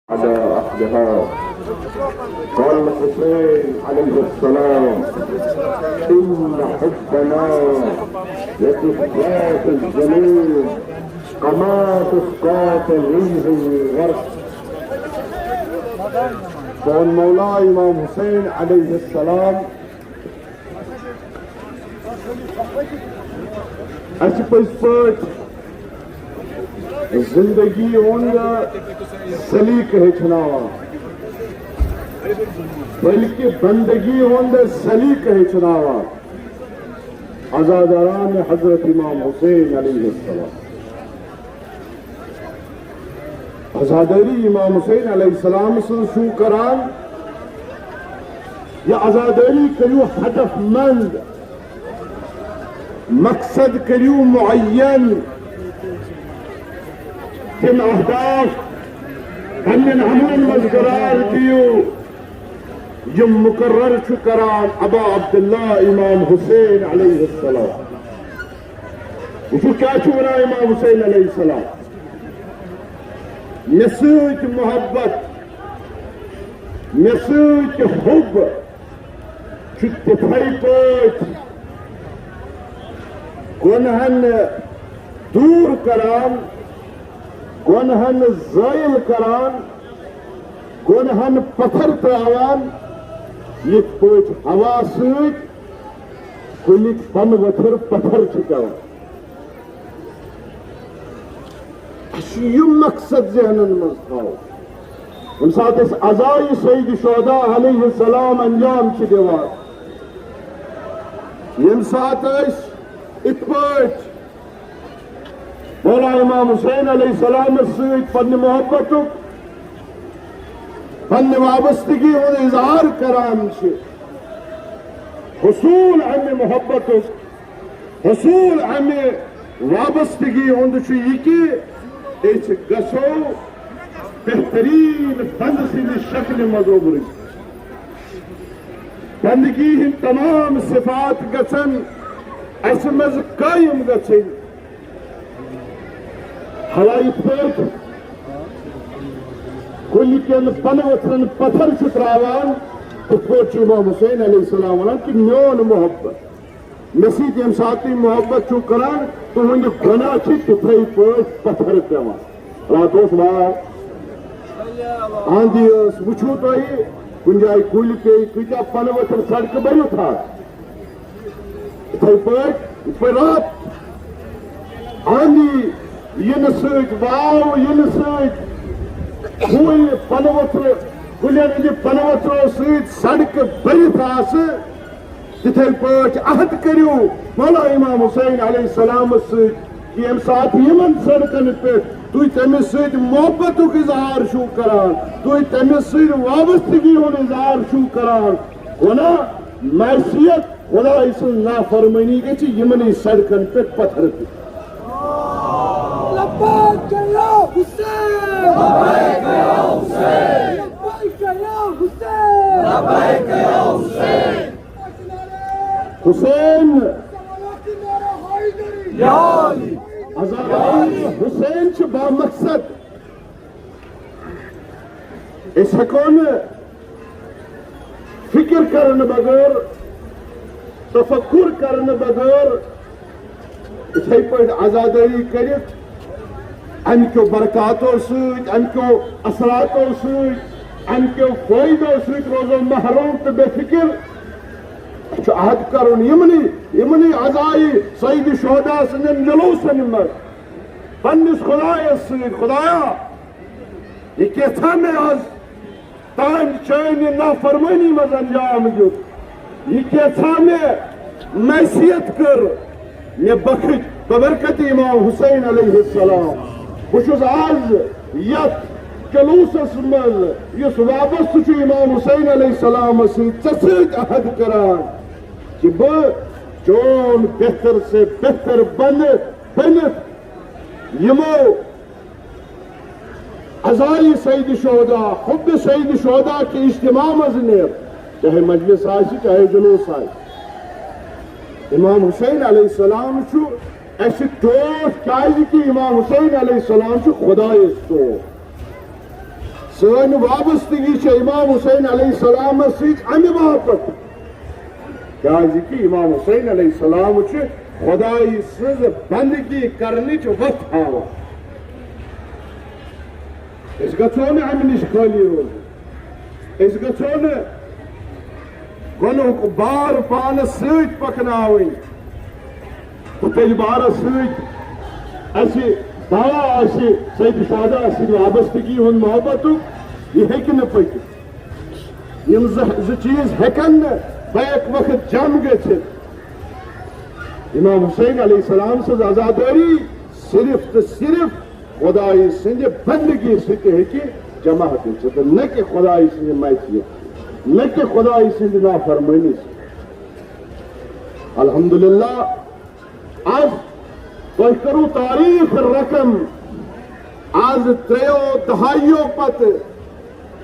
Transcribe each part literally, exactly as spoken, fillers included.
على أهلها. قال الحسين عليه السلام: إن حبنا لتسقط الذنوب كما تسقط منه الغرس. سون مولا امام حسین علیہ السلام، اسہِ پٔزۍ پٲٹھۍ زندگی ہُنٛد سلیقہٕ ہیٚچھناوان، بلکہ بندگی ہُنٛد سلیقہٕ ہیٚچھناوان عزاداران حضرت امام حسین علیہ السلام۔ عزاداری امام حسین علیہ السلام سٕنٛز چھُو کران، یہِ عزاداری کٔرِو ہدف مند، مقصد کٔرِو معین، تِم اہداف پننٮ۪ن عملن منٛز قرار دِیِو، یِم مقرر چھُ کران ابا عبداللہ امام حسین علیہ السلام۔ وٕچھِو کیٛاہ چھُ وَنان امام حسین علیہ السلام، مےٚ سۭتۍ محبت، مےٚ سۭتۍ حب چھُ تِتھَے پٲٹھۍ گۄنہَن دوٗر کران، گۄنہَن زٲیِل کران، گۄنہَن پتھر ترٛاوان، یِتھ پٲٹھۍ ہوا سۭتۍ کُلِکۍ پنہٕ ؤتھٕر پتھر چھِ پٮ۪وان۔ اَسہِ چھُ یہِ مقصد ذہنن منٛز تھاوُن۔ ییٚمہِ ساتہٕ أسۍ عزائے سید شہداء علیہ السلام انجام چھِ دِوان، ییٚمہِ ساتہٕ أسۍ یِتھ پٲٹھۍ مولا امام حسین علیہ السلامس سۭتۍ پننہِ محبتُک، پننہِ وابستگی ہُنٛد اظہار کران چھِ، حصول امہِ محبتُک، حصول امہِ وابستگی ہُنٛد چھُ یہِ کہِ أسۍ گژھو بہتریٖن بندٕ سٕنٛدِ شکلہِ منٛز اُبرٕنۍ۔ بندگی ہٕنٛدۍ تمام صفات گژھن اسہِ منٛز قٲیِم گژھٕنۍ۔ ہوا یِتھ پٲٹھۍ کُلۍ کٮ۪ن پنہٕ ؤتھرن پتھر چھُ ترٛاوان، تِتھ پٲٹھۍ چھُ امام حسین علیہ السلام ونان کہِ میون محبت، مےٚ سۭتۍ ییٚمہِ ساتہٕ تُہۍ محبت چھِو کران، تُہٕنٛدِ گۄناہ چھِ تِتھَے پٲٹھۍ پتھر پٮ۪وان۔ راتھ اوس واو، آندھی ٲس، وٕچھِو تُہۍ، کُنہِ جایہِ کُلۍ پیٚیہِ، کۭتیٛاہ پنہٕ ؤتھٕر سڑکہٕ بٔرِتھ آسہٕ۔ یِتھَے پٲٹھۍ، یِتھ پٲٹھۍ راتھ آندھی یِنہٕ سۭتۍ، واو یِنہٕ سۭتۍ، کُلۍ پنہٕ ؤتھرٕ، کُلٮ۪ن ہٕنٛدِ پنہٕ ؤتھرو سۭتۍ سڑکہٕ بٔرِتھ آسہٕ، تِتھے پٲٹھۍ عہد کٔرِو مولا امام حسین علیہ السلامس سۭتۍ کہ ییٚمہِ ساتہٕ یِمن سڑکن پٮ۪ٹھ تُہۍ تٔمِس سۭتۍ محبتُک اظہار چھِو کران، تُہۍ تٔمِس سۭتۍ وابستگی ہُنٛد اظہار چھِو کران، گۄناہ، معصیت، خدایہِ سٕنٛز نافرمٲنی گژھِ یِمنٕے سڑکن پٮ۪ٹھ پتھر پیٚنۍ۔ لبیک یا حسین! لبیک یا حسین! لبیک یا حسین! لبیک یا حسین! حسین! یا علی! عزا-، حسین چھُ بامقصد۔ أسۍ ہٮ۪کو نہٕ فکر کرنہٕ بغٲر، تفکر کرنہٕ بغٲر، یِتھے پٲٹھۍ عزادٲری کٔرِتھ، امہِ کیو برکاتو سۭتۍ، امہِ کیو اثراتو سۭتۍ، امہِ کیو فٲیدو سۭتۍ روزو محروم تہٕ بے فکر۔ اسہِ چھُ عہد کرُن یِمنٕے، یِمنٕے عزائے سید شہداء سٕنٛدٮ۪ن جلوسن منٛز پننِس خدایس سۭتۍ، خدایا، یہِ کینٛژھا مےٚ از تانۍ چٲنۍ نافرمٲنی منٛز انجام دیُت، یہِ کینٛژھا مےٚ معصیت کٔر، مےٚ بخش ببرکت امام حسین علیہ السلام۔ بہٕ چھُس از یتھ جلوسس منٛز، یُس وابستہٕ چھُ امام حسین علیہ السلامس سۭتۍ، ژےٚ سۭتۍ عہد کران کہِ بہٕ چون بہتر سے بہتر بندٕ بٔنِتھ یِمو عزائے سید شہداء، حب سید شہداء کہِ اجتماع منٛز نیر، چاہے مجلس آسہِ، چاہے جلوس آسہِ۔ امام حسین علیہ السلام چھُ اسہِ ٹوٹھ، کیازِ کہِ امام حسین علیہ السلام چھُ خدایس ٹوٹھ۔ سٲنۍ وابستگی چھےٚ امام حسین علیہ السلامس سۭتۍ امہِ باپتھ، کیازِ کہِ امام حسین علیہ السلام چھُ خدایہِ سٕنٛز بندگی کرنٕچ وتھ ہاوان۔ أسۍ گژھو نہٕ امہِ نِش خٲلی روزُن، أسۍ گژھو نہٕ گۄنہُک بار پانس سۭتۍ پکناوٕنۍ۔ تہٕ تیٚلہِ بارس سۭتۍ اسہِ دعوا آسہِ سید شہدا سٕنٛدِ وابستگی ہُنٛد محبتُک، یہِ ہیٚکہِ نہٕ پٔکِتھ۔ یِم زٕ، زٕ چیٖز ہیٚکن نہٕ بیک وقت جم گٔژھِتھ۔ امام حسین علیہ السلام سٕنٛز عزادٲری صرف تہٕ صرف خدایہِ سٕنٛدِ بندگی سۭتۍ ہیٚکہِ جمع گٔژھِتھ، نہ کہِ خدایہِ سٕنٛدِ معصیت، نہ کہِ خدایہِ سٕنٛدِ نافرمٲنی سۭتۍ۔ الحمدللہ، از تۄہہِ کٔرٕو تاریخ رقم۔ از ترٛیو دہایو پتہٕ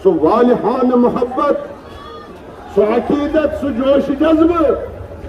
سُہ والہانہٕ محبت، سُہ عقیدت، سُہ جوش جذبہٕ،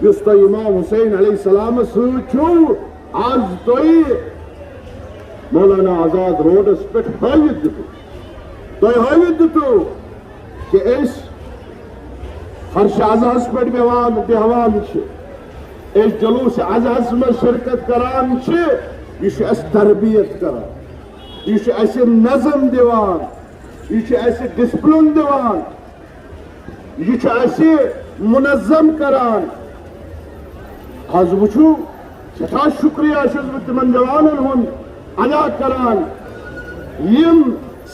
یُس تۄہہِ امام حسین علیہ السلام سۭتۍ چھُو، از تۄہہِ مولانا آزاد روڈس پٮ۪ٹھ ہٲوِتھ دیُتُکھ۔ تۄہہِ ہٲوِتھ دیُتُکھ۔ کہ أسۍ فرش ازہس پٮ۪ٹھ بیٚہوان، بیٚہوان چھِ، أسۍ جلوس ازہس منٛز شرکت کران چھِ، یہِ چھُ اَسہِ تربیت کران، یہِ چھُ اَسہِ نظم دِوان، یہِ چھُ اَسہِ ڈسپلن دِوان، یہِ چھُ اَسہِ منظم کران۔ از وٕچھِو، سٮ۪ٹھاہ شُکریہ چھُس بہٕ تِمن جوانن ہُنٛد ادا کران، یِم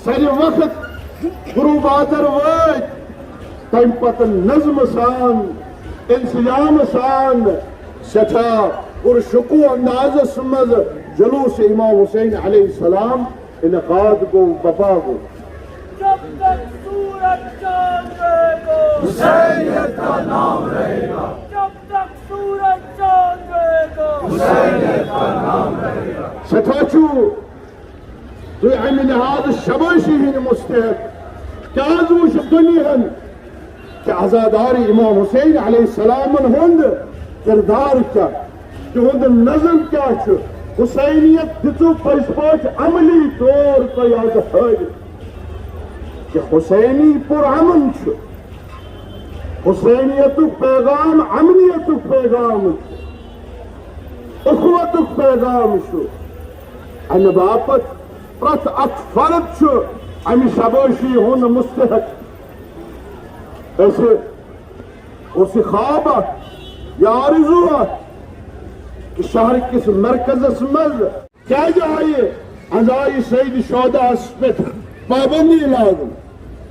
سرِ وقت گروبادر وٲتۍ، تَمہِ پتہٕ نظمہٕ سان، انسجام سان، سٮ۪ٹھاہ پُرشکوہ اندازس منٛز جلوس امام حسین علیہ السلام انعقاد گوٚو، بپا گوٚو۔ جب تک سورج چاند رہے گا، حسینیت کا نام رہے گا۔ جب تک سورج چاند رہے گا، حسینیت کا نام رہے گا۔ سٮ۪ٹھاہ چھُو تُہۍ اَمہِ لحاظہٕ شابٲشی ہٕنٛدۍ مستحق۔ کیٛازِ وٕچھ دُنیاہن کہِ عزادار امام حسین علیہ السلامن ہُنٛد کردار کیٛاہ، تِہُنٛد نظم کیٛاہ چھُ؟ حسینیت دِژٕو پٔزۍ پٲٹھۍ عملی طور تۄہہِ از ہٲوِتھ کہِ حسینی پُرامن چھُ۔ حسینیتُک پیغام امنیتُک پیغام چھُ، اخوتُک پیغام چھُ۔ امہِ باپتھ پرٛٮ۪تھ اکھ فرد چھُ امہِ شابٲشی ہُنٛد مستحق۔ اسہِ اوس یہِ خواب اکھ، یہِ آرزو اکھ کہ شہر کِس مرکزس منٛز کیازِ آیہِ، از آیہِ سید شہداہس پٮ۪ٹھ پابندی لاگُن؟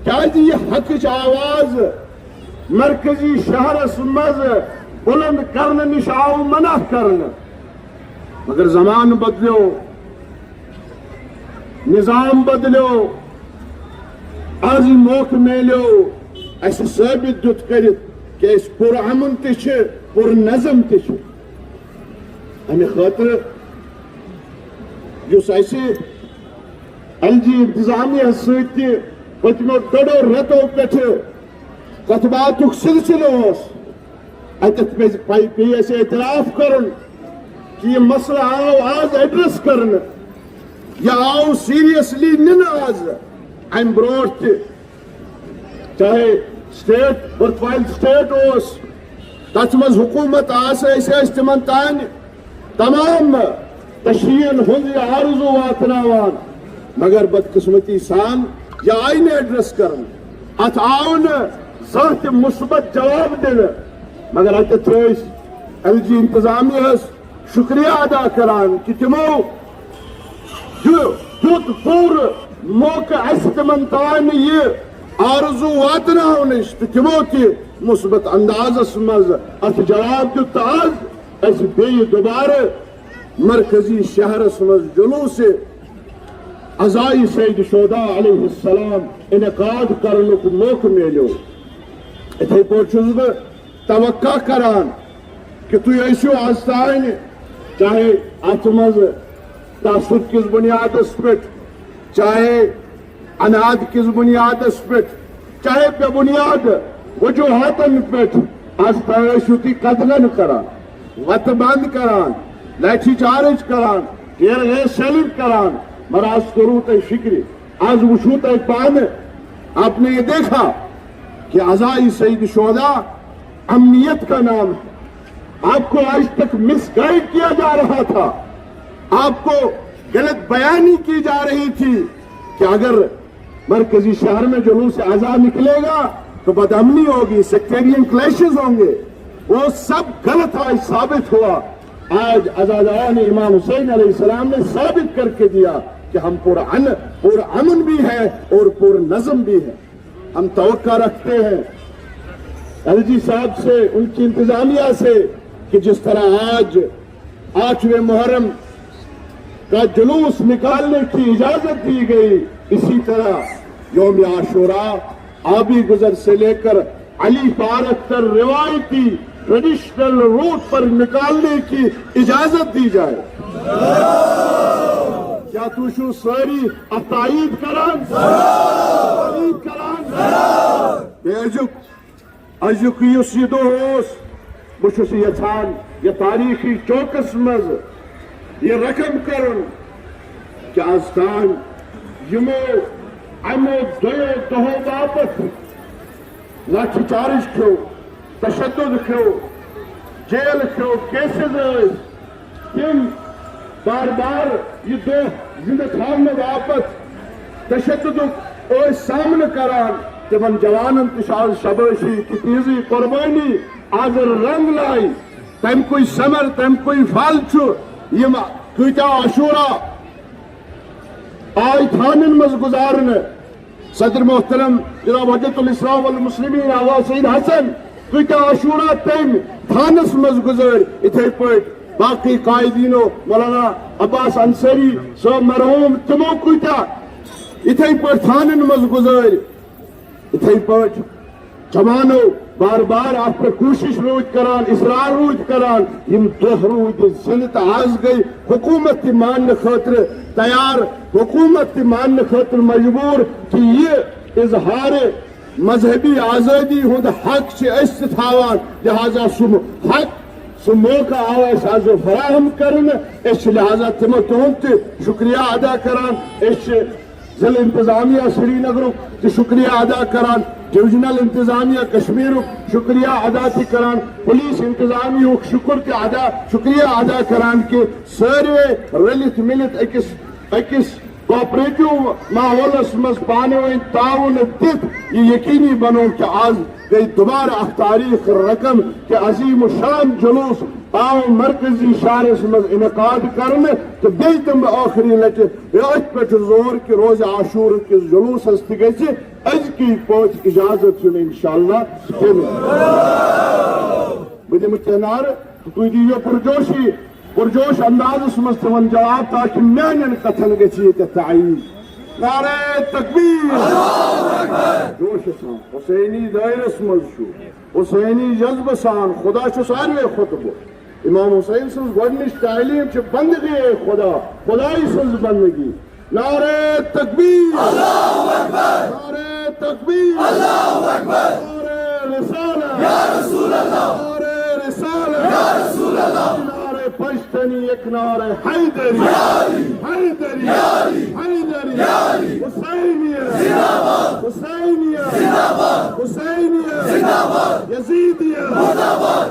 کیازِ یہِ حقٕچ آواز مرکزی شہرس منٛز بلند کرنہٕ نِش آو منع کرنہٕ؟ مگر زمانہٕ بدلیو، نظام بدلیو، از یہِ موقعہٕ میلیو اسہِ ثٲبت دیُت کٔرِتھ کہ أسۍ پُرامن تہِ چھِ، پُرنظم تہِ چھِ۔ امہِ خٲطرٕ یُس اسہِ ایل جی انتظامیہ سۭتۍ تہِ پٔتمیو ڈۄڈو رٮ۪تو پٮ۪ٹھٕ کتھ باتُک سلسلہٕ اوس، اتٮ۪تھ پزِ، پے-، پیٚیہِ اسہِ اعتراف کرُن کہ یہِ مسلہٕ آو از ایڈریس کرنہٕ، یہِ آو سیریسلی نِنہٕ از۔ امہِ برونٹھ تہِ چاہے اسٹیٹ، ورتھ وایل اسٹیٹ اوس، تتھ منٛز حکومت آسہٕ، أسۍ ٲسۍ تِمن تانۍ تمام تشہیرن ہُنٛد یہِ آرزو واتناوان، مگر بدقسمتی سان یہِ آیہِ نہٕ ایڈریس کرنہٕ، اتھ آو نہٕ زانٛہہ تہِ مثبت جواب دِنہٕ۔ مگر اتٮ۪تھ چھِ أسۍ ایل جی انتظامیہ ہس شکریہ ادا کران کہ تِمو دیُ-، دیُت پوٗرٕ موقعہٕ اسہِ تِمن تام یہِ آرزو واتناونٕچ، تہٕ تِمو تہِ مثبت اندازس منٛز اتھ جواب دیُت۔ تہٕ از اسہِ بیٚیہِ دوبارٕ مرکزی شہرس منٛز جلوس عزائے سید شہداء علیہ السلام انعقاد کرنُک موقعہٕ میلیو۔ یِتھے پٲٹھۍ چھُس بہٕ توقع کران کہ تُہۍ ٲسِو از تام، چاہے اتھ منٛز تعصب کِس بُنیادس پٮ۪ٹھ، چاہے اناد کِس بُنیادس پٮ۪ٹھ، چاہے بے بُنیاد وجوہاتن پٮ۪ٹھ، از تام ٲسِو تُہۍ قتلن کران، وتہٕ بنٛد کران، لاٹھی چارج کران، tear gas شیلنگ کران، مگر از کوٚروٕ تۄہہِ فکرِ، از وٕچھِو تۄہہِ پانہٕ آپ نے یہ دیکھا کہ عزائی سید شہدا امنیت کا نام ہے۔ آپ کو آج تک مس گائیڈ کیا جا رہا تھا، آپ کو غلط بیانی کی جا رہی تھی کہ اگر مرکزی شہر میں جلوس عزا نکلے گا تو بدامنی ہوگی، سیکٹیرین کلیشز ہوں گے۔ وہ سب غلط آج ثابت ہوا۔ آج عزاداران امام حسین علیہ السلام نے ثابت کر کے دیا کہ ہم پر امن بھی ہے اور پر نظم بھی ہے۔ ہم توقع رکھتے ہیں ایل جی صاحب سے، ان کی انتظامیہ سے، کہ جس طرح آج آٹھویں محرم کا جلوس نکالنے کی اجازت دی گئی، اسی طرح یوم عاشورہ آبی گزر سے لے کر علی پارک تک روایتی ٹریڈیشنل روٹ پر نکالنے کی اجازت دی جائے۔ کیا تُہۍ چھِو سٲری اَتھ تائید کران؟ تائید کران؟ بیٚیہِ أزیُک، أزیُک یُس یہِ دۄہ اوس، بہٕ چھُس یژھان یہِ تاریخی چوکس منٛز یہِ رقم کرُن کہ از تام یِمو اَمو دۄیو دۄہو باپتھ لاٹھی چارج کھیو، تشدد کھیو، جیل کھیو، کیسز ٲسۍ، تِم بار بار یہِ دۄہ زندٕ تھاونہٕ باپتھ تشددُک ٲسۍ سامنہٕ کران، تِمن جوانن تہِ چھِ از شابٲشی تہٕ تِہنٛزٕے قۄربٲنی از رنگ لایہِ۔ تَمہِ کُے ثمر، تَمہِ کُے پھل چھُ یِم کۭتیاہ عاشورہ آے تھانن منٛز گُزارنہٕ۔ صدر محترم جناب حجت الاسلام والمسلمین آغا سید حسن کۭتیاہ عاشورہ تٔمۍ تھانس منٛز گُزٲرۍ، یِتھے پٲٹھۍ باقٕے قائدینو، مولانا عباس انصاری صٲب مرحوم، تِمو کۭتیاہ یِتھے پٲٹھۍ تھانن منٛز گُزٲرۍ۔ یِتھے پٲٹھۍ جوانو بار بار اَتھ پٮ۪ٹھ کوٗشِش روٗدۍ کران، اصرار روٗدۍ کران، یِم دۄہ روٗدۍ زِنٛدٕ تہٕ از گٔے حکوٗمت تہِ ماننہٕ خٲطرٕ تیار، حکوٗمت تہِ ماننہٕ خٲطرٕ مجبوٗر کہِ یہِ اظہار مذہبی آزٲدی ہُنٛد حق چھِ أسۍ تہِ تھاوان، لہذا سُہ حق، سُہ موقعہٕ آو اَسہِ از فراہم کرنہٕ۔ أسۍ چھِ لہذا تِمو تِہُنٛد تہِ شُکریہ ادا کران۔ أسۍ چھِ ضلع انتظامیہ سرینگرُک تہِ شُکریہ ادا کران، ڈویژنل انتظامیہ کشمیرُک شُکریہ ادا تہِ کران، پولیس انتظامیہُک شُکر تہِ ادا، شُکریہ ادا کران کہِ سٲرِوٕے رٔلِتھ مِلِتھ أکِس، أکِس کوآپریٹو ماحولس منٛز پانہٕ ؤنۍ تعاوُن دِتھ یہِ یقینی بنوو کہِ از گٔے دوبارٕ اکھ تاریخ رقم کہِ عظیم الشان جلوس آو مرکزی شہرس منٛز انعقاد کرنہٕ تہٕ بیٚیہِ دِمہٕ بہٕ ٲخری لٹہِ أتھۍ پٮ۪ٹھ زور کہِ روزِ عاشورہ کِس جلوسس تہِ گژھِ أزکی پٲٹھۍ اجازت یُن انشاءاللہ دِنہٕ۔ بہٕ دِمہٕ کینٛہہ نعرٕ تہٕ تُہۍ دِیِو پُرجوشی، پُرجوش اندازس منٛز تِمن جواب تاکہِ میانٮ۪ن کتھن گژھِ ییٚتٮ۪تھ تایید۔ نعرہ تکبیر! جوشہٕ سان حسینی دٲیرس منٛز چھُ حسینی جذبہٕ سان خدا چھُ ساروے کھۄتہٕ بوٚڑ۔ امام حسین سٕنٛز گۄڈٕنِچ تعلیٖم چھِ بندگی خدا، خدایہِ سٕنٛز بندگی۔ نعرہ تکبیر! نعرہ تکبیر! نعرہ رسالت! نعرہ رسالت! نعرہ پشتنی، یک نعرہ حیدری! حیدری! حیدری! حسینیہ! حسینیہ! حسینیہ! یزیدیہ!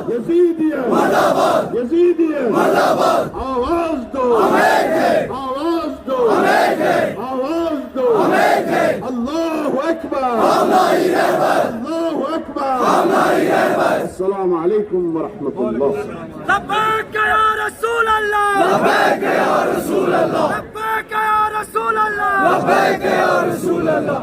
یزیدیہ! یزیدیہ! آواز دو! آواز دو! آواز دو! اللہ اکبر! اللہ اکبر! السلام علیکم ورحمۃ اللہ۔ لبیک یا رسول اللہ۔ لبیک یا رسول اللہ۔ لبیک یا رسول اللہ۔ لبیک یا رسول اللہ۔